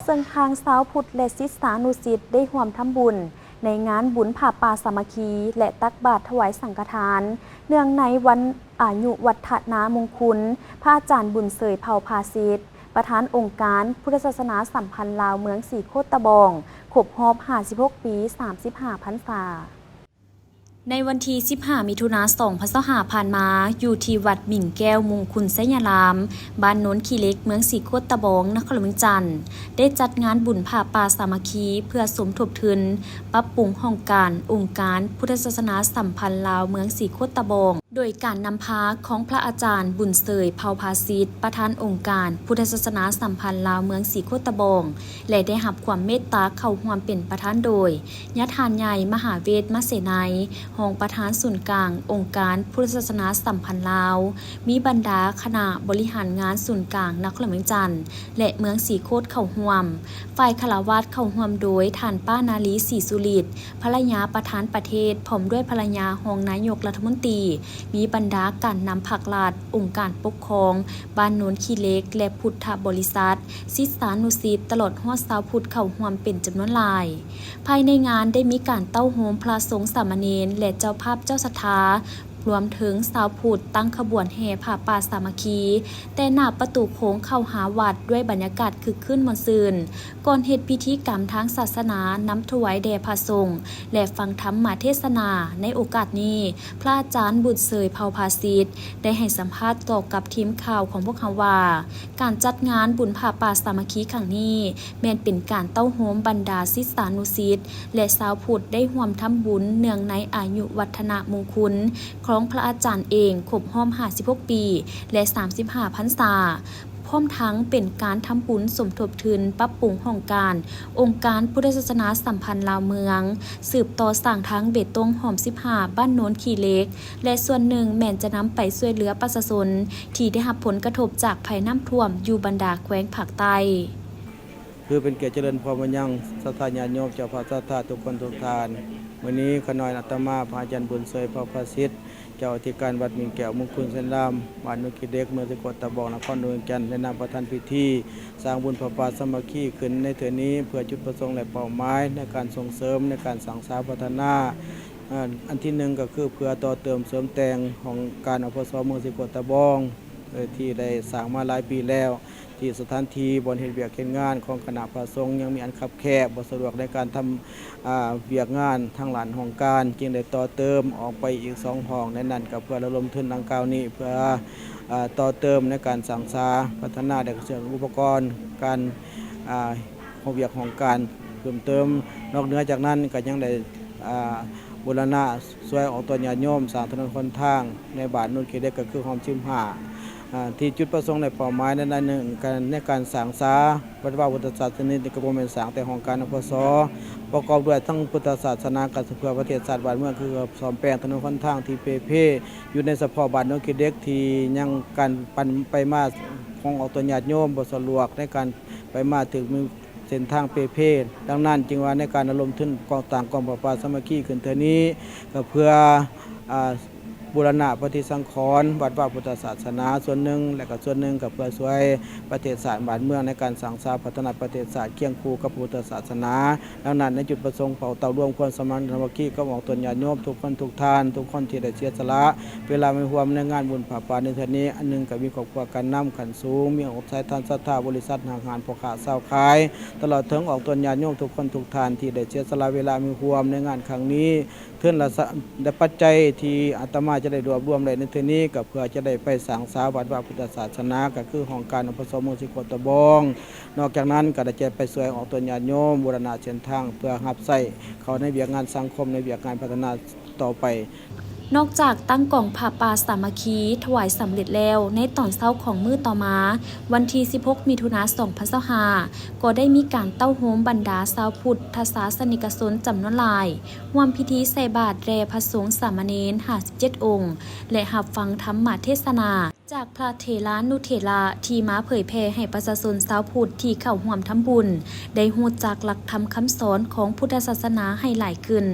ເຊິ່ງທາງຊາວພຸດ ແລະ ສິດສານຸສິດ ໄດ້ຮ່ວມທຳບຸນໃນງານບຸນຜ້າປ່າສາມັກຄີ ແລະ ຕັກບາດຖວາຍສັງຄະທານ ເນື່ອງໃນວັນອາຍຸວັດທະນາມຸງຄຸນ ພະອາຈານບຸນເສີຍ ເຜົ່າພາສິດ ປະທານອົງການພຸດທະສາສະໜາສຳພັນລາວເມືອງສີໂຄດຕະບອງ ຄົບຮອບຫ້າສິບຫົກປີ ສາມສິບຫ້າພັນສາ. ໃນວັນທີສິບຫ້າ ມິຖຸນາ ສອງພັນຊາວຫ້າ ຜ່ານມາ, ຢູ່ທີ່ວັດໝິງແກ້ວມຸງຄຸນໄຊຍະລາມ, ບ້ານໂນນຂີ້ເຫຼັກ, ເມືອງສີໂຄດຕະບອງ, ນະຄອນຫຼວງວຽງຈັນ, ໄດ້ຈັດງານບຸນຜ້າປ່າສາມັກຄີ ເພື່ອສົມທົບທຶນປັບປຸງຫ້ອງການອົງການພຸດທະສາສະໜາສຳພັນລາວເມືອງສີໂຄດຕະບອງ ໂດຍການນຳພາຂອງພະອາຈານບຸນເສີຍ ເຜົ່າພາສິດ ປະທານອົງການພຸດທະສາສະໜາສຳພັນລາວເມືອງສີໂຄດຕະບອງ ແລະ ໄດ້ຮັບຄວາມເມດຕາເຂົ້າຮ່ວມເປັນປະທານໂດຍ ຍາທ່ານໃຫຍ່ ມະຫາເວດ ມະເສໄນ ຮອງປະທານສູນກາງອົງການພຸດທະສາສະໜາສຳພັນລາວ, ມີບັນດາຄະນະບໍລິຫານງານສູນກາງນະຄອນຫຼວງວຽງຈັນ ແລະ ເມືອງສີໂຄດເຂົ້າຮ່ວມ. ຝ່າຍຄາລະວາດເຂົ້າຮ່ວມໂດຍທ່ານປ້ານາລີ ສີສຸລິດ ພັນລະຍາປະທານປະເທດ ພ້ອມດ້ວຍພັນລະຍາຮອງນາຍົກລັດຖະມົນຕີ, ມີບັນດາການນຳພັກລັດ, ອົງການປົກຄອງ, ບ້ານໂນນຂີ້ເຫຼັກ ແລະ ພຸດທະບໍລິສັດ, ສິດສານຸສິດ ຕະຫຼອດຮອດຊາວພຸດເຂົ້າຮ່ວມເປັນຈຳນວນຫຼາຍ. ພາຍໃນງານໄດ້ມີການເຕົ້າໂຮມພະສົງສາມະເນນ ແລະ ເຈົ້າພາບເຈົ້າສັດທາ, ລວມເຖິງຊາວພຸດຕັ້ງຂະບວນແຫ່ຜ້າປ່າສາມັກຄີ ແຕ່ໜ້າປະຕູໂຂງເຂົ້າຫາວັດ ດ້ວຍບັນຍາກາດຄຶກຄື້ນມ່ວນຊື່ນ. ກ່ອນເຮັດພິທີກຳທາງສາສະໜານຳຖວາຍແດ່ພະສົງ ແລະ ຟັງທຳມະເທດສະໜາ. ໃນໂອກາດນີ້, ພະອາຈານບຸນເສີຍ ເຜົ່າພາສິດ ໄດ້ໃຫ້ສຳພາດຕໍ່ກັບທີມຂ່າວຂອງພວກເຮົາວ່າ, ການຈັດງານບຸນຜ້າປ່າສາມັກຄີຄັ້ງນີ້ ແມ່ນເປັນການເຕົ້າໂຮມບັນດາສິດສານຸສິດ ແລະ ຊາວພຸດໄດ້ຮ່ວມທຳບຸນເນື່ອງໃນອາຍຸວັດທະນະມຸງຄຸນຂອງພະອາຈານເອງຄົບຮອບຫ້າສິບຫົກປີ ແລະ ສາມສິບຫ້າພັນສາ, ພ້ອມທັງເປັນການທຳບຸນສົມທົບທຶນປັບປຸງຫ້ອງການອົງການພຸດທະສາສະໜາສຳພັນລາວເມືອງ, ສືບຕໍ່ສ້າງທາງເບຕົງຮ່ອມສິບຫ້າ ບ້ານໂນນຂີ້ເຫຼັກ ແລະ ສ່ວນໜຶ່ງແມ່ນຈະນຳໄປຊ່ວຍເຫຼືອປະຊາຊົນທີ່ໄດ້ຮັບຜົນກະທົບຈາກໄພນ້ຳຖ້ວມຢູ່ບັນດາແຂວງພາກໃຕ້. ຄືເປັນກຽດຈະເລີນພອນມາຍັງສັດທາຍາດໂຍມເຈົ້າພາບສັດທາທຸກຄົນທຸກທ່ານ. ມື້ນີ້ຂ້ານ້ອຍອາດຕະມາ ພະອາຈານບຸນເສີຍ ເຜົ່າພາສິດ ເຈົ້າອະທິການວັດໝິງແກ້ວມຸງຄຸນໄຊຍະລາມ ບ້ານໂນນຂີ້ເຫຼັກ ເມືອງສີໂຄດຕະບອງ ນະຄອນຫຼວງວຽງຈັນ ໄດ້ນຳປະທານພິທີສ້າງບຸນຜ້າປ່າສາມັກຄີຂຶ້ນໃນເທື່ອນີ້ ເພື່ອຈຸດປະສົງ ແລະ ເປົ້າໝາຍໃນການສົ່ງເສີມ ໃນການສ້າງສາພັດທະນາ ເອີ ອັນທີໜຶ່ງກໍຄືເພື່ອຕໍ່ເຕີມເສີມແຕ່ງຫ້ອງການ ອພສ ເມືອງສີໂຄດຕະບອງ ເອີ ທີ່ໄດ້ສ້າງມາຫຼາຍປີແລ້ວ ທີ່ສະຖານທີ່ບ່ອນເຮັດວຽກເຮັດງານຂອງຄະນະພະສົງຍັງມີອັນຄັບແຄບ, ບໍ່ສະດວກໃນການທຳ ອາ ວຽກງານທາງດ້ານຫ້ອງການ, ຈຶ່ງໄດ້ຕໍ່ເຕີມອອກໄປອີກສອງຫ້ອງ. ໃນນັ້ນກໍເພື່ອລະດົມທຶນດັ່ງກ່າວນີ້ ເພື່ອ ອາ ຕໍ່ເຕີມໃນການສ້າງສາພັດທະນາ ແລະ ກະເຊື່ອງອຸປະກອນການ ອາ ຫ້ອງວຽກຫ້ອງການເພີ່ມເຕີມ. ນອກເໜືອຈາກນັ້ນກໍຍັງໄດ້ ອາ ບູລະນະຊ່ວຍອອກຕົນຍາດໂຍມ ສ້າງຖະໜົນຫົນທາງໃນບ້ານໂນນຂີ້ເຫຼັກ ກໍຄືຮ່ອມສິບຫ້າ ອາ ທີ່ຈຸດປະສົງ ແລະ ເປົ້າໝາຍໃນ ໃນ ໃນການສ້າງສາວັດວາພຸດທະສາສະນິກ ນີ້ກໍບໍ່ແມ່ນສ້າງແຕ່ຫ້ອງການ ອພສ ປະກອບດ້ວຍທັງພຸດທະສາສະໜາ ກະເພື່ອປະເທດຊາດບ້ານເມືອງ ຄືສ້ອມແປງຖະໜົນຫົນທາງທີ່ເປ່ເພ ຢູ່ໃນສະເພາະບ້ານໂນນຂີ້ເຫຼັກ ທີ່ຍັງການໄປມາຂອງອອກຕົນຍາດໂຍມບໍ່ສະດວກໃນການໄປມາ ຖືກມີ ເສັ້ນທາງເປ່ເພ. ດັ່ງນັ້ນຈຶ່ງວ່າໃນການລະດົມທຶນກໍ່ສ້າງກອງຜ້າປ່າສາມັກຄີຂຶ້ນເທື່ອນີ້ ກໍເພື່ອ ອາ ບູລະນະປະຕິສັງຂອນວັດວາພຸດທະສາສະໜາສ່ວນໜຶ່ງ ແລະ ກໍສ່ວນໜຶ່ງກໍເພື່ອຊ່ວຍປະເທດຊາດບ້ານເມືອງໃນການສ້າງສາພັດທະນາປະເທດຊາດຄຽງຄູ່ກັບພະພຸດທະສາສະໜາ. ดัງນັ້ນໃນຈຸດປະສົງເຝົ້າເຕົ້າລວມຄວາມສາມັກສາມັກຄີກັບອອກຕົນຍາດໂຍມທຸກຄົນທຸກທ່ານ ທຸກຄົນທີ່ໄດ້ເສຍສະຫຼະເວລາມາຮ່ວມໃນງານບຸນຜ້າປ່າໃນເທື່ອນີ້. ອັນໜຶ່ງກໍມີຄອບຄົວການນຳຂັ້ນ ສູງ ມີອົງສາຍທານສັດທາ ບໍລິສັດ ຫ້າງຮ້ານ ພໍ່ຄ້າຊາວຂາຍ ຕະຫຼອດເຖິງອອກຕົນຍາດໂຍມທຸກຄົນທຸກທ່ານທີ່ໄດ້ເສຍສະຫຼະເວລາມີຮ່ວມໃນງານຄັ້ງນີ້. ທຶນລະ ແລະ ປັດໄຈທີ່ອາດຕະມາຈະໄດ້ລວບລວມໄດ້ໃນເທື່ອນີ້ ກໍເພື່ອຈະໄດ້ໄປສ້າງສາວັດວາພຸດທະສາສະໜາ ກໍຄືຫ້ອງການ ອພສ ເມືອງສີໂຄດຕະບອງ. ນອກຈາກນັ້ນກໍໄດ້ຈະໄປຊ່ວຍອອກຕົນຍາດໂຍມ ບູລະນະເສັ້ນທາງ ເພື່ອຮັບໃຊ້ເຂົ້າໃນວຽກງານສັງຄົມ ໃນວຽກງານພັດທະນາ ຕໍ່ໄປ. ນອກຈາກຕັ້ງກອງຜ້າປ່າສາມັກຄີຖວາຍສຳເລັດແລ້ວ, ໃນຕອນເຊົ້າຂອງມື້ຕໍ່ມາ, ວັນທີສິບຫົກ ມິຖຸນາ ສອງພັນຊາວຫ້າ ກໍໄດ້ມີການເຕົ້າໂຮມບັນດາຊາວພຸດທະສາສະນິກະຊົນຈຳນວນຫຼາຍ ຮ່ວມພິທີໃສ່ບາດແດ່ພະສົງສາມະເນນ ຫ້າສິບເຈັດ ອົງ ແລະ ຮັບຟັງທຳມະເທດສະໜາ ຈາກພະເຖລານຸເຖລະທີ່ມາເຜີຍແຜ່ໃຫ້ປະຊາຊົນຊາວພຸດທີ່ເຂົ້າຮ່ວມທຳບຸນ ໄດ້ຮູ້ຈັກຫຼັກທຳຄຳສອນຂອງພຸດທະສາສະໜາໃຫ້ຫຼາຍຂຶ້ນ.